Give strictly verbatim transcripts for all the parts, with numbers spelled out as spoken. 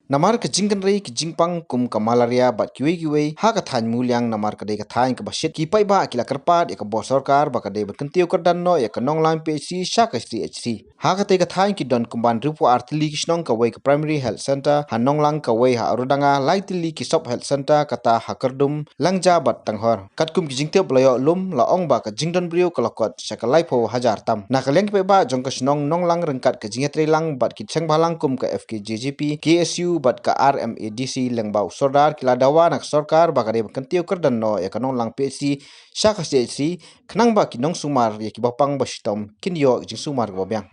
Namar ka jingkynrei ki jingpang kum ka malaria bad kiwei kiwei ha ka thaiñ Muliang, namar ka dei ka thaiñ kaba shit, ki paidbah ki la kyrpad ïa ka bor sorkar ba ka dei ban kyntiew kyrdan noh ïa ka Nonglang P H C sha ka C H C. Ha katei ka thaiñ ki don kumban hynriewphew ar tylli ki shnong, kawei ka Primary Health Centre ha Nonglang, kawei ha Arodanga, lai tylli ki Sub Health Centre, kata ha Kyrdum, Langja bad Tanghor. Katkum ki jingtip ba la ïoh lum, la ong ba ka jingdon briew ka la kot sha ka laiphew hajar tam. Na ka liang ki paidbah jong ka shnong Nonglang, ryngkat ka jingïatreilang bad ki seng bhalang kum ka F K J G P, K S U bad ka R M A D C lyngba u Sordar, ki la dawa na ka sorkar ba ka dei ban kyntiew kyrdan noh ïa ka Nonglang P H C sha ka C H C, khnang ba ki nongsumar ïa kiba pang ba shitom kin ïoh jingsumar kaba biang.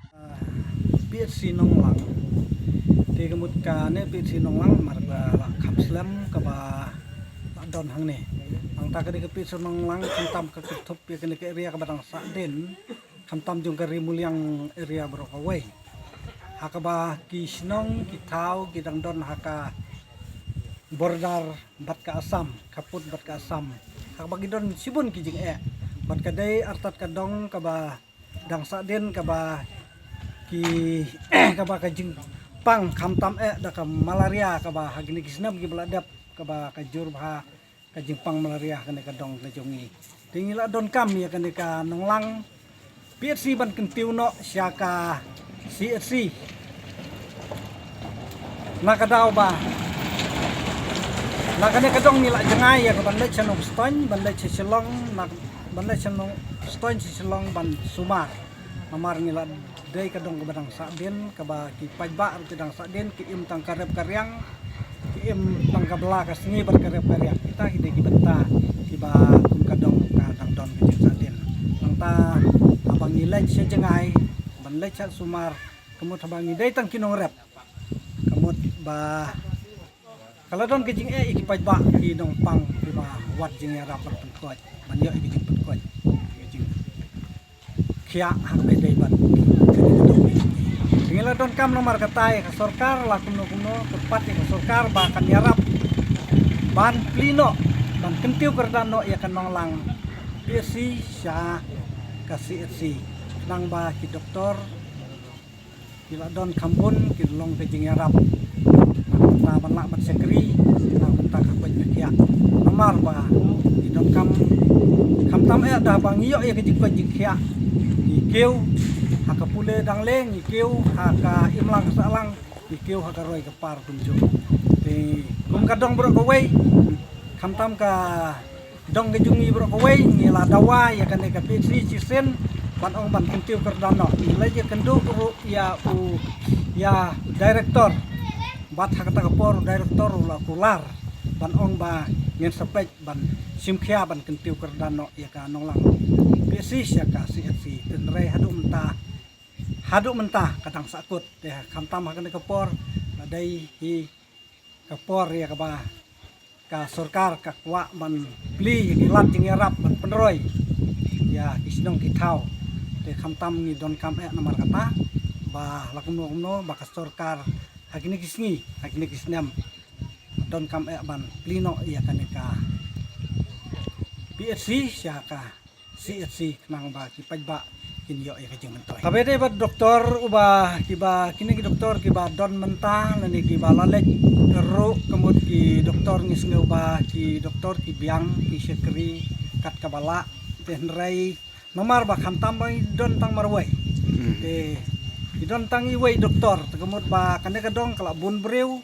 P H C Nonglang. Te ka mut kane P H C Nonglang namar ba la kham slem kaba la don hangne. Nangta ka dei ka P H C Nonglang, khamtam ka kynthup ïa kane ka area kaba dang sahdien, khamtam jong ka Ri Muliang area baroh kawei. Ha kaba ki shnong ki thaw ki dang don ha ka border bad ka Assam, khappud bad ka Assam. Ha kaba ki don shibun ki jingeh. Bad ka dei artat ka dong kaba dang sahdien kaba ki kaba ka jingpang khamtam eh da ka malaria kaba ha kine ki snem kiba la dep kaba ka jur bha ka jingpang malaria kane ka dong ka jong ngi. Te ngi la donkam ïa kane ka Nonglang P H C ban kyntiew noh sha ka C H C. Na ka daw ba na kane ka dong ngi la jngai ïa ka ban leit sha Nongstoiñ, ban leit sha Shillong, na ban leit sha Nongstoiñ sha Shillong ban sumar. Namar ngi la dei ka dong kaba dang sahdien, kaba ki paidbah ruh ki dang sahdien, ki im tang ka rep ka riang, ki im tang ka bla ka sngi bad ka rep ka riang. Kita ki dei ki bynta kiba kum ka dong ka dang don ka jingsahdien. Nangta haba ngi leit sha jngai ban leit sha sumar, ka mut haba ngi dei tang ki nongrep, ka mut ba ka la don ka jingeh ïa ki paidbah ki nongpang kiba wad jingïarap ban pynkoit, ban ïoh ïa ka jingpynkoit, ïa ka jingkhiah ha kaba dei bad kane ka dong. Ngi la donkam namar kata ïa ka sorkar la kumno kumno, kyrpad ïa ka sorkar ba kan ïarap ban plie noh, ban kyntiew kyrdan noh ïa ka Nonglang P H C sha ka C H C, khnang ba ki doktor ki la don kham bun, ki long ka jingïarap na ka bynta ban lah ban shakri, na ka bynta ka koit ka khiah. Namar ba ngi donkam khamtam eh da ba ngi ïoh ïa ka jingkoit jingkhiah, ngi kiew ha ka pule dangle, ngi kiew ha ka imlang ka sahlang, ngi kiew ha ka roi ka par kumjuh. Te kum ka dong baroh kawei, khamtam ka dong ka jong ngi baroh kawei, ngi la dawa ïa kane ka P H C shisien ban ong ban kyntiew kyrdan noh. Ngi la ïakynduh ruh ïa u, ïa u director, bad ha kata ka por u director u la kular ban ong ba ngin sa peit ban shim khia ban kyntiew kyrdan noh ïa ka Nonglang P H C sha ka C H C. Hynrei haduh mynta, haduh mynta ka dang sahkut. Te khamtam ha kane ka por la dei hi ka por ïa kaba ka sorkar ka kwah ban plie ïa ki lad jingïarap ban pynroi ïa ki shnong ki thaw. Te khamtam ngi donkam eh namar kata ba la kumno kumno ba ka sorkar ha kine ki sngi, ha kine ki snem donkam eh ban plie noh ïa kane ka P H C sha ka C H C khnang ba ki paidbah kin ïoh ïa ka jingmyntoi. Kaba ïadei bad doktor uba kiba, kine ki doktor kiba don mynta lane kiba la leit ruh, ka mut ki doktor ngi sngew ba ki doktor ki biang, ki shakri kat kaba lah. Te hynrei namar ba khamtam ba i don tang marwei. Hmm. Te i don tang iwei doktor, te ka mut ba kane ka dong ka la bun briew,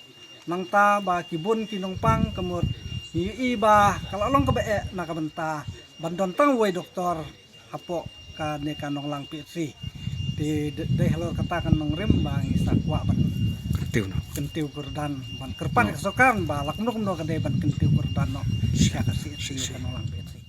nangta ba ki bun ki nongpang, ka mut ngi ïohi ba ka la long kaba eh na ka bynta ban don tang uwei doktor hapoh kane ka Nonglang P H C. Te de-, dei halor kata ka nongrim ba ngi sa kwah ban kyntiew noh, kyntiew kyrdan, ban kyrpad ka sorkar ba la kumno kumno ka dei ban kyntiew kyrdan noh sha ka C H C ka Nonglang P H C.